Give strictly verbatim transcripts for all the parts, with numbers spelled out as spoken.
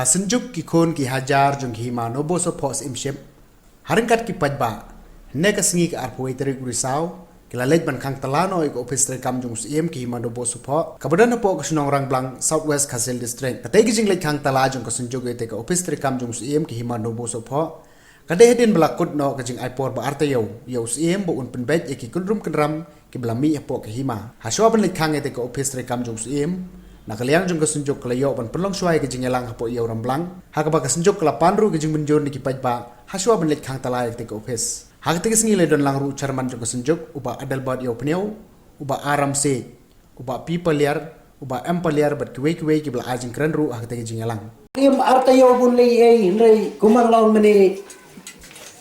Ka Synjuk ki khun ki hajar jong ki hima Nobosohphoh Syiemship, ha ryngkat ki paidbah, hynne ka sngi ka arphew wei tarik u Risaw, ki la leit ban khang tala noh ïa ka ophis treikam jong u Syiem ki hima Nobosohphoh, kaba don hapoh ka shnong Rangblang, South West Khasi Hills District. Katei ka jingleit khang tala jong ka Synjuk ïa katei ka ophis treikam jong u Syiem ki hima Nobosohphoh, ka dei hadien ba la kut noh ka jingai por ba ar taïew ïa u Syiem ba un pynbeit ïa ki kynrum kynram kiba la mih hapoh ka hima. Hashwa ban leit khang ïa katei ka ophis treikam jong u Syiem, na ka liang jong ka Synjuk ka la ïoh ban pynlong shuwa ïa ka jingïalang hapoh Ïew Rangblang, ha kaba ka Synjuk ka la pan ruh ka jingmynjur na ki paidbah hashwa ban leit khang tala ïa katei ka ophis. Ha katei ka sngi la don lang ruh u chairman jong ka Synjuk, u Bah Adelbert Ïewpyniaw, u Bah Aram Seh, u Bah P Paliar, u Bah M Paliar bad kiwei kiwei kiba la ai jingkren ruh ha katei ka jingïalang. Im arta ïoh bun lei ei, hynrei kumang lawan mene.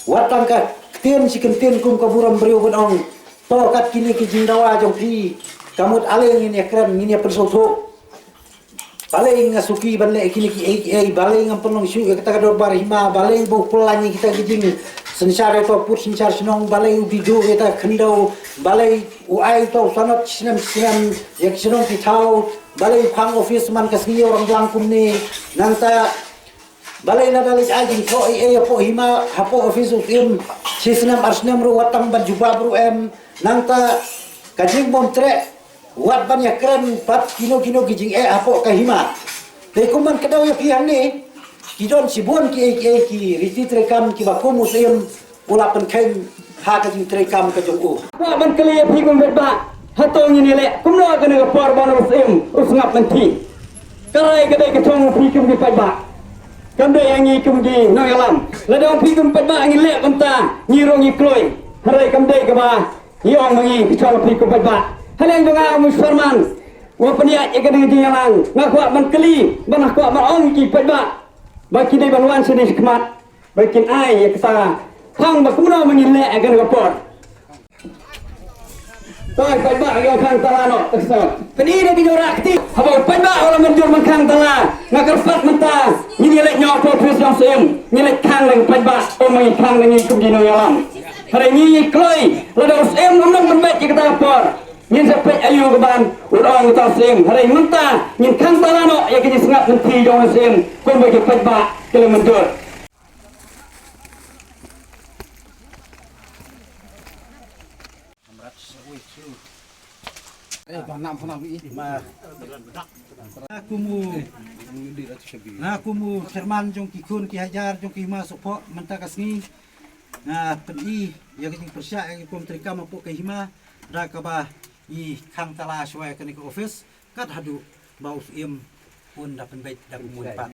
Wat tang ka ktien shi ktien kum ka burom briew ban ong. To kat kine ki jingdawa jong phi, ka mut ale ngin ïa kren, ngin ïa pynsngewthuh. Balei nga suki ban leh kine ki ei ei, balei ngam pynlong shuh ïa kata ka dorbar hima, balei ba u pynlait ïa kita ki jingsynshar, ïa uta u pud synshar shnong, balei u dei duh ïa kata ka khyndew, balei u ai uta u sanad snem snem ïa ki shnong ki thaw, balei u khang ophis man ka sngi Ïew Rangblang kumne, nangta balei lada leit ai jingthoh ei ei hapoh hima, hapoh ophis u Syiem, shi snem ar snem ruh wat tang ban jubab ruh em, nangta ka jingbymtreh wat ban ïa kren pat kino kino ki jingeh hapoh ka hima. Te kum ban kdew ïa phi hangne, ki don shibun ki ei ki ei ki riti treikam kiba kum u Syiem u la pynkheiñ ha ka jingtreikam ka jong u. Kwah ban kylli ïa phi kum paidbah, hato ngin ïa leh kumno ha kane ka por ba u Syiem u sngap lynti? Ka rai ka dei ka jong phi kum ki paidbah. Kam dei ïa ngi kum ki nongïalam. Lada ong phi kum paidbah ngin leh kumta, ngi ruh ngi kloi. Hynrei kam dei kaba ngi ong ma ngi ki jong phi kum paidbah. Hynrei jong nga u Mynshuwa Sharman, wa pynïaid ïa ka ding jingïalang, nga kwah ban kylli, ban kwah ban ong ki paidbah ba ki dei ban wan shane shakhmat ba kin ai ïa kata, tang ba kumno ma ngin leh ïa kane ka por. Toi paidbah, ïa khang tala noh, tang sa. Pyni da ki jora kti. Haba u paidbah u la mynjur ban khang tala, nga kyrpad mynta ngin ïa leit noh hapoh ophis jong u Syiem, ngin leit khang da ki paidbah, ym ma ngin khang da ngi kum ki nongïalam. Hynrei ngi ngi kloi, lada u Syiem um nang pynbeit ïa kata ka por, ngin sa peit aïu ka ban, u ong uta u Syiem. Hynrei mynta ngin khang tala noh ïa ka jingsngap lynti jong u Syiem, kumba ki paidbah ki la mynjur. Nga kum u, nga kum u chairman jong ki khun ki hajar jong ki hima Sohphoh mynta ka sngi, nga pyni ïa ka jingpyrshah ïa ka kum treikam hapoh ka hima da kaba ngi khang tala shuwa ïa kane ka office kat haduh ba u Syiem un da pynbeit da kumno pat.